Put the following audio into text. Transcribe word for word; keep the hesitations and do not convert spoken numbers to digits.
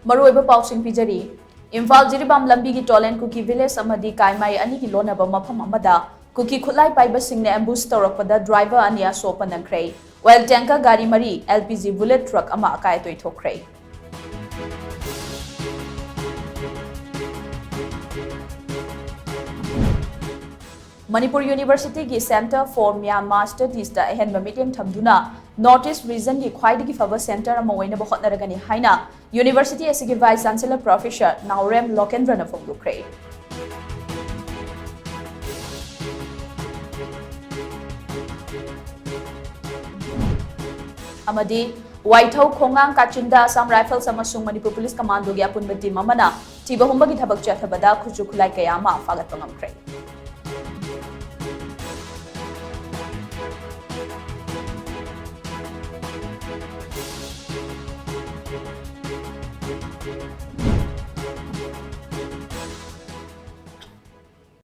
ꯃꯔꯨꯑꯣꯏꯕ ꯄꯥꯎꯁꯤꯡ ꯄꯤꯖꯔꯤ꯫ ꯏꯝꯐꯥꯜ ꯖꯤꯔꯤꯕꯥꯝ ꯂꯝꯕꯤꯒꯤ ꯇꯣꯂꯦꯟ ꯀꯨꯀꯤ ꯚꯤꯂꯦꯖ ꯑꯃꯗꯤ ꯀꯥꯏꯃꯥꯏ ꯑꯅꯤꯒꯤ ꯂꯣꯟꯅꯕ ꯃꯐꯝ ꯑꯃꯗ ꯀꯨꯀꯤ ꯈꯨꯠꯂꯥꯏ ꯄꯥꯏꯕꯁꯤꯡꯅ ambush ꯇꯧꯔꯛꯄꯗ ꯗ꯭ꯔꯥꯏꯚꯔ ꯑꯅꯤ ꯑꯁꯣꯛꯄ ꯅꯪꯈ꯭ꯔꯦ꯫ Oil tanker ꯒꯥꯔꯤ ꯃꯔꯤ, LPG bullet truck ꯑꯃ ꯑꯀꯥꯏ ꯑꯇꯣꯏ ꯊꯣꯛꯈ꯭ꯔꯦ꯫ ꯃꯅꯤꯄꯨꯔ ꯌꯨꯅꯤꯚꯔꯁꯤꯇꯤꯒꯤ Centre for Myanmar Studies ꯇ ꯑꯍꯦꯟꯕ ꯃꯤꯠꯌꯦꯡ ꯊꯝꯗꯨꯅ North East Region ꯒꯤ ꯈ꯭ꯋꯥꯏꯗꯒꯤ ꯐꯕ centre ꯑꯃ ꯑꯣꯏꯅꯕ ꯍꯣꯠꯅꯔꯒꯅꯤ ꯍꯥꯏꯅ ꯌꯨꯅꯤꯚꯔꯁꯤꯇꯤ ꯑꯁꯤꯒꯤ Vice Chancellor Professor ꯅꯥꯎꯔꯦꯝ ꯂꯣꯀꯦꯟꯗ꯭ꯔꯅ ꯐꯣꯡꯗꯣꯛꯈ꯭ꯔꯦ꯫ ꯑꯃꯗꯤ ꯋꯥꯏꯊꯧ ꯈꯣꯡꯉꯥꯡ ꯀꯥꯆꯤꯟꯗ Assam Rifles ꯑꯃꯁꯨꯡ ꯃꯅꯤꯄꯨꯔ ꯄꯨꯂꯤꯁ ꯀꯃꯥꯟꯗꯣꯒꯤ ꯑꯄꯨꯟꯕ team ꯑꯃꯅ ꯊꯤꯕ ꯍꯨꯝꯕꯒꯤ ꯊꯕꯛ ꯆꯠꯊꯕꯗ ꯈꯨꯠꯁꯨ ꯈꯨꯠꯂꯥꯏ ꯀꯌꯥ ꯑꯃ ꯐꯥꯒꯠꯄ ꯉꯝꯈ꯭ꯔꯦ꯫